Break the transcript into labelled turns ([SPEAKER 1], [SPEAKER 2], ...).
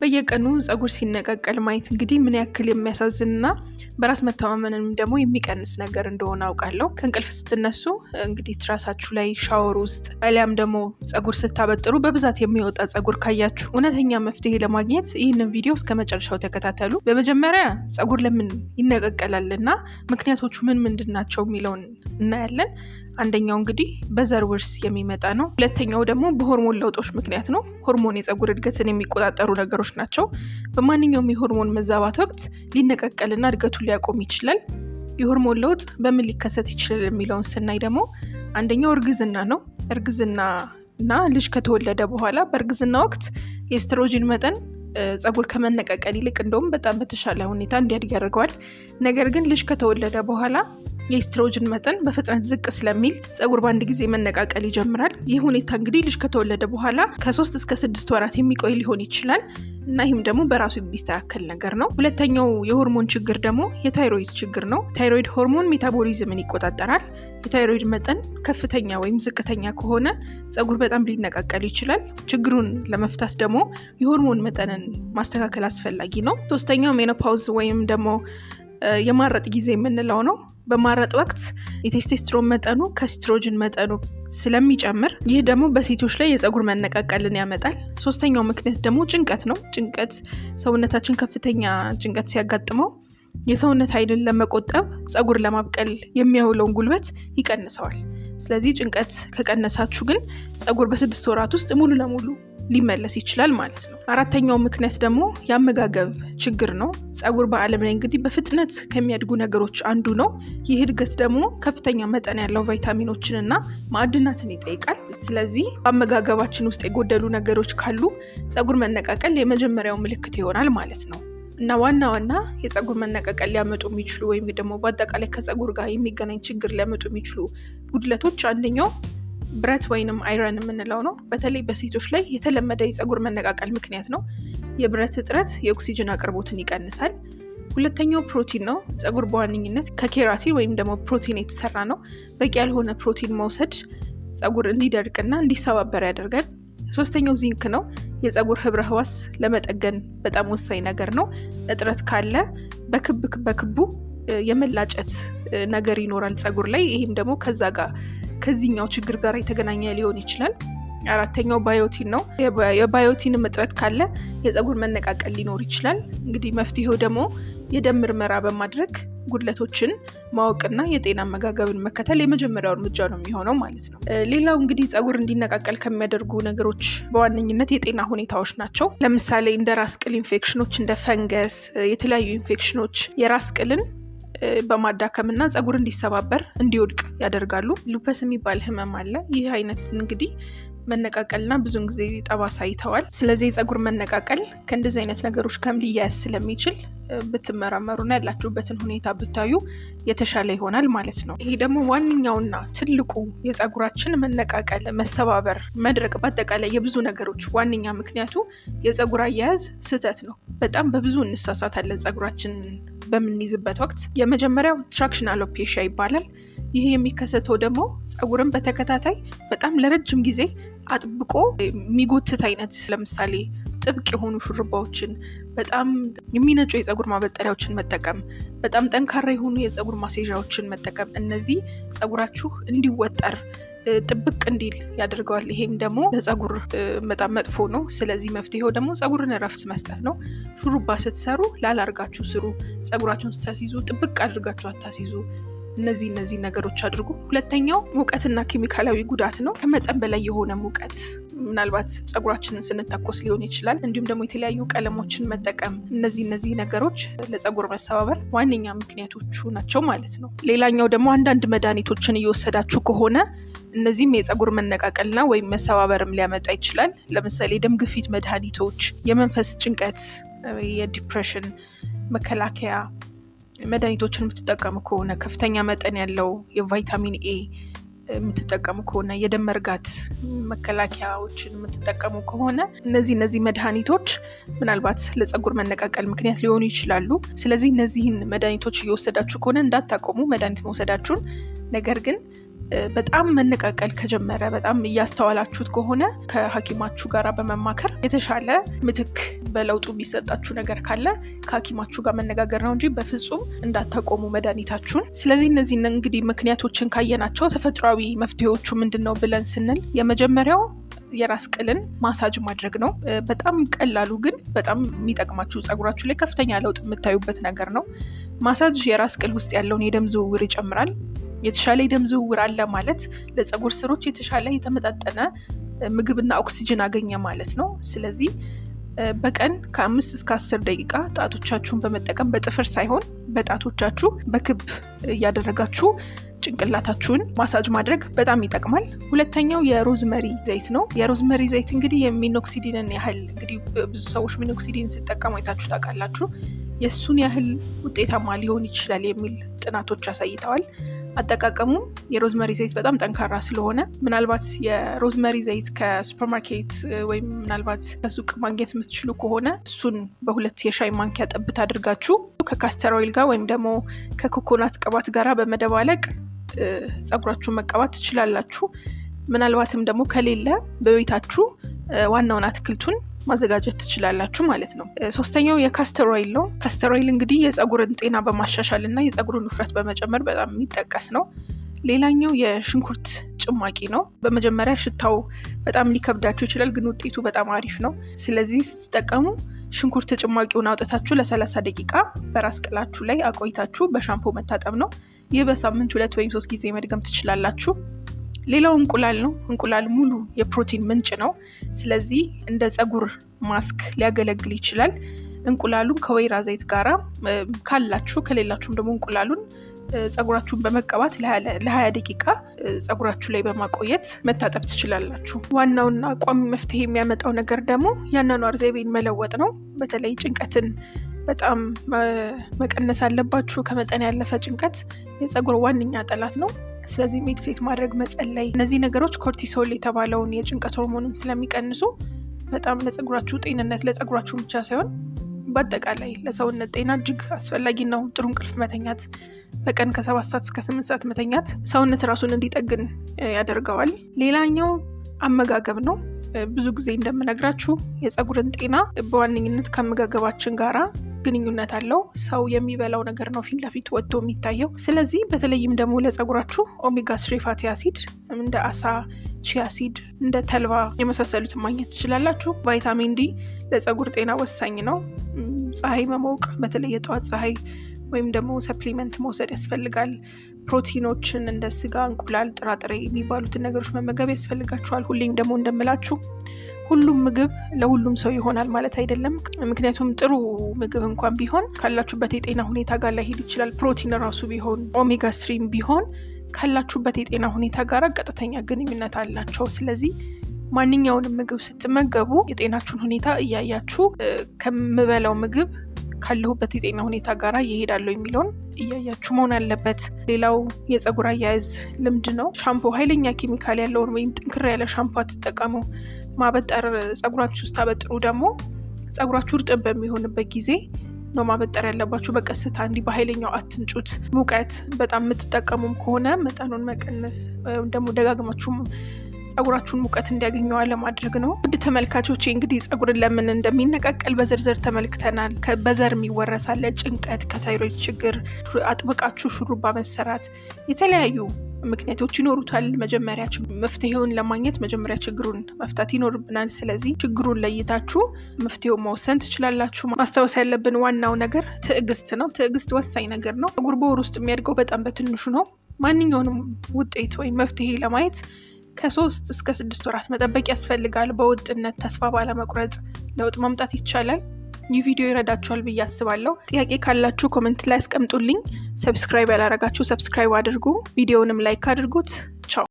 [SPEAKER 1] በየቀኑ ፀጉር ሲነቃቀል ማየት እንግዲህ ምን ያክል የሚያሳዝንና በራስ መተማመንንም ደግሞ የሚቀንስ ነገር እንደሆነ አውቃለሁ። ከእንቅልፍ ስትነሱ እንግዲህ ትራሳችሁ ላይ፣ ሻወር ውስጥ አሊያም ደግሞ ፀጉር ስታበጥሩ በብዛት የሚወጣ ፀጉር ካያችሁ እውነተኛ መፍትሄ ለማግኘት ይህንን ቪዲዮ እስከ መጨረሻው ተከታተሉ። በመጀመሪያ ፀጉር ለምን ይነቃቀላል እና ምክንያቶቹ ምን ምንድን ናቸው የሚለውን እናያለን። አንደኛው እንግዲህ በዘር ውርስ የሚመጣ ነው። ሁለተኛው ደግሞ በሆርሞን ለውጦች ምክንያት ነው። ሆርሞን የፀጉር እድገትን የሚቆጣጠሩ ነገሮች ናቸው። በማንኛውም የሆርሞን መዛባት ወቅት ሊነቃቀልና እድገቱን ሊያቆም ይችላል። የሆርሞን ለውጥ በምን ሊከሰት ይችላል የሚለውን ስናይ ደግሞ አንደኛው እርግዝና ነው። እርግዝና እና ልጅ ከተወለደ በኋላ በእርግዝና ወቅት የኤስትሮጂን መጠን ፀጉር ከመነቃቀል ይልቅ እንደውም በጣም በተሻለ ሁኔታ እንዲያድግ ያደርገዋል። ነገር ግን ልጅ ከተወለደ በኋላ የኤስትሮጅን መጠን በፍጥነት ዝቅ ስለሚል ፀጉር በአንድ ጊዜ መነቃቀል ይጀምራል። ይህ ሁኔታ እንግዲህ ልጅ ከተወለደ በኋላ ከ3 እስከ 6 ወራት የሚቆይ ሊሆን ይችላል እና ይህም ደግሞ በራሱ የሚስተካከል ነገር ነው። ሁለተኛው የሆርሞን ችግር ደግሞ የታይሮይድ ችግር ነው። ታይሮይድ ሆርሞን metabolism ን ይቆጣጠራል። የታይሮይድ መጠን ከፍተኛ ወይም ዝቅተኛ ከሆነ ፀጉር በጣም ሊነቃቀል ይችላል። ችግሩን ለመፍታት ደግሞ የሆርሞን መጠንን ማስተካከል አስፈላጊ ነው። ሶስተኛው menopause ወይም ደግሞ የማረጥ ጊዜ የምንለው ነው። በማረጥ ወቅት የቴስቴስትሮን መጠኑ ከኤስትሮጅን መጠኑ ስለሚጨምር ይህ ደግሞ በሴቶች ላይ የፀጉር መነቃቀልን ያመጣል። ሶስተኛው ምክንያት ደግሞ ጭንቀት ነው። ጭንቀት፣ ሰውነታችን ከፍተኛ ጭንቀት ሲያጋጥመው የሰውነት ኃይልን ለመቆጠብ ፀጉር ለማብቀል የሚያውለውን ጉልበት ይቀንሰዋል። ስለዚህ ጭንቀት ከቀነሳችሁ ግን ፀጉር በ6 ወራት ውስጥ ሙሉ ለሙሉ ሊመለስ ይችላል ማለት ነው። አራተኛው ምክንያት ደግሞ የአመጋገብ ችግር ነው። ፀጉር በዓለም ላይ እንግዲህ በፍጥነት ከሚያድጉ ነገሮች አንዱ ነው። ይህ እድገት ደግሞ ከፍተኛ መጠን ያለው ቫይታሚኖችን እና ማዕድናትን ይጠይቃል። ስለዚህ በአመጋገባችን ውስጥ የጎደሉ ነገሮች ካሉ ፀጉር መነቃቀል የመጀመሪያው ምልክት ይሆናል ማለት ነው። እና ዋና ዋና የፀጉር መነቃቀል ሊያመጡ የሚችሉ ወይም ደግሞ በአጠቃላይ ከፀጉር ጋር የሚገናኝ ችግር ሊያመጡ የሚችሉ ጉድለቶች አንደኛው ብረት ወይንም iron የምንለው ነው። በተለይ በሴቶች ላይ የተለመደ የፀጉር መነቃቀል ምክንያት ነው። የብረት እጥረት የኦክሲጅን አቅርቦትን ይቀንሳል። ሁለተኛው ፕሮቲን ነው። ፀጉር በዋነኝነት ከ keratin ወይም ደግሞ ፕሮቲን የተሰራ ነው። በቂ ያልሆነ ፕሮቲን መውሰድ ፀጉር እንዲደርቅና እንዲሰባበር ያደርጋል። ሶስተኛው ዚንክ ነው። የፀጉር ህብረ ህዋስ ለመጠገን በጣም ወሳኝ ነገር ነው። እጥረት ካለ በክብ በክቡ የመላጨት ነገር ይኖራል ፀጉር ላይ። ይህም ደግሞ ከዛ ጋር ከዚህኛው ችግር ጋር የተገናኘ ሊሆን ይችላል። አራተኛው biotin ነው። የ biotin ም እጥረት ካለ የፀጉር መነቃቀል ሊኖር ይችላል። እንግዲህ መፍትሄው ደግሞ የደም ምርመራ በማድረግ ጉድለቶችን ማወቅና የጤና አመጋገብን መከተል የመጀመሪያው እርምጃ ነው የሚሆነው ማለት ነው። ሌላው እንግዲህ ፀጉር እንዲነቃቀል ከሚያደርጉ ነገሮች በዋነኝነት የጤና ሁኔታዎች ናቸው። ለምሳሌ እንደ ራስ ቅል ኢንፌክሽኖች፣ እንደ ፈንገስ፣ የተለያዩ ኢንፌክሽኖች የራስ ቅልን በማዳከም እና ፀጉር እንዲሰባበር፣ እንዲወድቅ ያደርጋሉ። Lupus የሚባል ህመም አለ። ይህ አይነት እንግዲህ መነቃቀልና ብዙን ጊዜ ጠባሳ ይተዋል። ስለዚህ የፀጉር መነቃቀል ከእንደዚህ አይነት ነገሮች ከም ሊያያዝ ስለሚችል ብትመረመሩና ያላችሁበትን ሁኔታ ብታዩ የተሻለ ይሆናል ማለት ነው። ይሄ ደግሞ ዋነኛውና ትልቁ የፀጉራችን መነቃቀል፣ መሰባበር፣ መድረቅ፣ በአጠቃላይ የብዙ ነገሮች ዋነኛ ምክንያቱ የፀጉር አያያዝ ስህተት ነው። በጣም በብዙ እንሳሳታለን ፀጉራችን በምንይዝበት ወቅት። የመጀመሪያው traction alopecia ይባላል። ይህ የሚከሰተው ደግሞ ፀጉርን በተከታታይ በጣም ለረጅም ጊዜ አጥብቆ የሚጎትት አይነት፣ ለምሳሌ ጥብቅ የሆኑ ሹሩባዎችን፣ በጣም የሚነጩ የፀጉር ማበጠሪያዎችን መጠቀም፣ በጣም ጠንካራ የሆኑ የፀጉር ማስያዣዎችን መጠቀም፣ እነዚህ ፀጉራችሁ እንዲወጠር፣ ጥብቅ እንዲል ያደርገዋል። ይሄም ደግሞ ለፀጉር በጣም መጥፎ ነው። ስለዚህ መፍትሄው ደግሞ ፀጉርን እረፍት መስጠት ነው። ሹሩባ ስትሰሩ ላላ አድርጋችሁ ስሩ። ፀጉራችሁን ስታስይዙ ጥብቅ አድርጋችሁ አታስይዙ። እነዚህ እነዚህ ነገሮች አድርጉ። ሁለተኛው ሙቀትና ኬሚካላዊ ጉዳት ነው። ከመጠን በላይ የሆነ ሙቀት ምናልባት ፀጉራችንን ስንተኮስ ሊሆን ይችላል። እንዲሁም ደግሞ የተለያዩ ቀለሞችን መጠቀም፣ እነዚህ እነዚህ ነገሮች ለፀጉር መሰባበር ዋነኛ ምክንያቶቹ ናቸው ማለት ነው። ሌላኛው ደግሞ አንዳንድ መድኃኒቶችን እየወሰዳችሁ ከሆነ እነዚህም የፀጉር መነቃቀልና ወይም መሰባበርም ሊያመጣ ይችላል። ለምሳሌ የደም ግፊት መድኃኒቶች፣ የመንፈስ ጭንቀት፣ የ depression መከላከያ መድኃኒቶችን የምትጠቀሙ ከሆነ፣ ከፍተኛ መጠን ያለው የቫይታሚን ኤ የምትጠቀሙ ከሆነ፣ የደም መርጋት መከላከያዎችን የምትጠቀሙ ከሆነ እነዚህ እነዚህ መድኃኒቶች ምናልባት ለፀጉር መነቃቀል ምክንያት ሊሆኑ ይችላሉ። ስለዚህ እነዚህን መድኃኒቶች እየወሰዳችሁ ከሆነ እንዳታቆሙ መድኃኒት መውሰዳችሁን፣ ነገር ግን በጣም መነቃቀል ከጀመረ፣ በጣም እያስተዋላችሁት ከሆነ ከሐኪማችሁ ጋር በመማከር የተሻለ ምትክ በለውጡ የሚሰጣችሁ ነገር ካለ ከሐኪማችሁ ጋር መነጋገር ነው እንጂ በፍጹም እንዳታቆሙ መድኃኒታችሁን። ስለዚህ እነዚህ እንግዲህ ምክንያቶችን ካየናቸው ተፈጥሯዊ መፍትሄዎቹ ምንድን ነው ብለን ስንል የመጀመሪያው የራስ ቅልን ማሳጅ ማድረግ ነው። በጣም ቀላሉ ግን በጣም የሚጠቅማችሁ፣ ጸጉራችሁ ላይ ከፍተኛ ለውጥ የምታዩበት ነገር ነው። ማሳጅ የራስ ቅል ውስጥ ያለውን የደም ዝውውር ይጨምራል። የተሻለ የደም ዝውውር አለ ማለት ለጸጉር ስሮች የተሻለ የተመጣጠነ ምግብና ኦክሲጅን አገኘ ማለት ነው። ስለዚህ በቀን ከ5 እስከ 10 ደቂቃ ጣቶቻችሁን በመጠቀም፣ በጥፍር ሳይሆን በጣቶቻችሁ በክብ እያደረጋችሁ ጭንቅላታችሁን ማሳጅ ማድረግ በጣም ይጠቅማል። ሁለተኛው የ rosemary ዘይት ነው። የ rosemary ዘይት እንግዲህ የ minoxidil ን ያህል፣ እንግዲህ ብዙ ሰዎች minoxidil ሲጠቀሙ አይታችሁ ታውቃላችሁ። የእሱን ያህል ውጤታማ ሊሆን ይችላል የሚል ጥናቶች አሳይተዋል። አጠቃቀሙም የ rosemary ዘይት በጣም ጠንካራ ስለሆነ ምናልባት የ rosemary ዘይት ከሱፐርማርኬት ወይም ምናልባት ከሱቅ ማግኘት የምትችሉ ከሆነ እሱን በ2 የሻይ ማንኪያ ጠብታ አድርጋችሁ ከ castor oil ጋር ወይም ደግሞ ከኮኮናት ቅባት ጋር በመደባለቅ ጸጉራችሁን መቀባት ትችላላችሁ። ምናልባትም ደግሞ ከሌለ በቤታችሁ ዋናውን አትክልቱን ማዘጋጀት ትችላላችሁ ማለት ነው። ሶስተኛው የ castor oil ነው። Castor oil እንግዲህ የጸጉርን ጤና በማሻሻል እና የጸጉርን ውፍረት በመጨመር በጣም የሚጠቀስ ነው። ሌላኛው የሽንኩርት ጭማቂ ነው። በመጀመሪያ ሽታው በጣም ሊከብዳችሁ ይችላል፣ ግን ውጤቱ በጣም አሪፍ ነው። ስለዚህ ስትጠቀሙ ሽንኩርት ጭማቂውን አውጥታችሁ ለ30 ደቂቃ በራስ ቅላችሁ ላይ አቆይታችሁ በሻምፖ መታጠብ ነው። ይህ በሳምንት ሁለት ወይም ሶስት ጊዜ መድገም ትችላላችሁ። ሌላው እንቁላል ነው። እንቁላል ሙሉ የፕሮቲን ምንጭ ነው። ስለዚህ እንደ ፀጉር ማስክ ሊያገለግል ይችላል። እንቁላሉን ከወይራ ዘይት ጋራ ካላችሁ፣ ከሌላችሁም ደግሞ እንቁላሉን ፀጉራችሁን በመቀባት ለ20 ደቂቃ ፀጉራችሁ ላይ በማቆየት መታጠብ ትችላላችሁ። ዋናውና ቋሚ መፍትሄ የሚያመጣው ነገር ደግሞ የአኗኗር ዘይቤን መለወጥ ነው። በተለይ ጭንቀትን በጣም መቀነስ አለባችሁ። ከመጠን ያለፈ ጭንቀት የፀጉር ዋነኛ ጠላት ነው። ስለዚህ meditate ማድረግ፣ መጸለይ፣ እነዚህ ነገሮች cortisol የተባለውን የጭንቀት ሆርሞንን ስለሚቀንሱ በጣም ለፀጉራችሁ ጤንነት፣ ለፀጉራችሁ ብቻ ሳይሆን በአጠቃላይ ለሰውነት ጤና እጅግ አስፈላጊ ነው። ጥሩ እንቅልፍ መተኛት፣ በቀን ከ7 ሰዓት እስከ 8 ሰዓት መተኛት ሰውነት ራሱን እንዲጠግን ያደርገዋል። ሌላኛው አመጋገብ ነው። ብዙ ጊዜ እንደምነግራችሁ የፀጉርን ጤና በዋነኝነት ከአመጋገባችን ጋራ ግንኙነት አለው። ሰው የሚበላው ነገር ነው ፊት ለፊት ወጥቶ የሚታየው። ስለዚህ በተለይም ደግሞ ለፀጉራችሁ omega 3 fatty acid እንደ አሳ፣ chia seed፣ እንደ ተልባ የመሳሰሉትን ማግኘት ትችላላችሁ። Vitamin D ለፀጉር ጤና ወሳኝ ነው። ፀሐይ መሞቅ፣ በተለይ የጠዋት ፀሐይ ወይም ደግሞ supplement መውሰድ ያስፈልጋል። ፕሮቲኖችን እንደ ስጋ፣ እንቁላል፣ ጥራጥሬ የሚባሉትን ነገሮች መመገብ ያስፈልጋችኋል። ሁሌም ደግሞ እንደምላችሁ ሁሉም ምግብ ለሁሉም ሰው ይሆናል ማለት አይደለም። ምክንያቱም ጥሩ ምግብ እንኳን ቢሆን ካላችሁበት የጤና ሁኔታ ጋር ላይሄድ ይችላል። ፕሮቲን ራሱ ቢሆን፣ omega 3 ም ቢሆን ካላችሁበት የጤና ሁኔታ ጋር ቀጥተኛ ግንኙነት አላቸው። ስለዚህ ማንኛውንም ምግብ ስትመገቡ የጤናችሁን ሁኔታ እያያችሁ፣ ከምበላው ምግብ ካለሁበት የጤና ሁኔታ ጋራ ይሄዳል ወይ የሚለውን እያያችሁ መሆን አለበት። ሌላው የፀጉር አያያዝ ልምድ ነው። ሻምፖ፣ ኃይለኛ ኬሚካል ያለውን ወይም ጥንክር ያለ ሻምፖ አትጠቀሙ። ማበጠር፣ ፀጉራችሁ ስታበጥሩ ደግሞ ፀጉራችሁ እርጥብ በሚሆንበት ጊዜ ነው ማበጠር ያለባችሁ። በቀስታ፣ እንዲህ በኃይለኛው አትንጩት። ሙቀት በጣም የምትጠቀሙም ከሆነ መጠኑን መቀነስ ወይም ደግሞ ደጋግማችሁም ፀጉራችሁን ሙቀት እንዲያገኘው አለማድረግ ነው። ውድ ተመልካቾች፣ እንግዲህ ፀጉርን ለምን እንደሚነቃቀል በዝርዝር ተመልክተናል። በዘር የሚወረስ አለ፣ ጭንቀት፣ ከታይሮይድ ችግር፣ አጥብቃችሁ ሹሩባ መሰራት፣ የተለያዩ ምክንያቶች ይኖሩታል። መጀመሪያ መፍትሄውን ለማግኘት መጀመሪያ ችግሩን መፍታት ይኖርብናል። ስለዚህ ችግሩን ለይታችሁ መፍትሄውን መወሰን ትችላላችሁ። ማስታወስ ያለብን ዋናው ነገር ትዕግስት ነው። ትዕግስት ወሳኝ ነገር ነው። ፀጉር በወር ውስጥ የሚያድገው በጣም በትንሹ ነው። ማንኛውንም ውጤት ወይም መፍትሄ ለማየት ከ3 እስከ 6 ወራት መጠበቅ ያስፈልጋል። በወጥነት ተስፋ ባለመቁረጥ ለውጥ ማምጣት ይቻላል። ይህ ቪዲዮ ይረዳችኋል ብዬ አስባለሁ። ጥያቄ ካላችሁ comment ላይ አስቀምጡልኝ። Subscribe ያላረጋችሁ subscribe አድርጉ። ቪዲዮውንም like አድርጉት።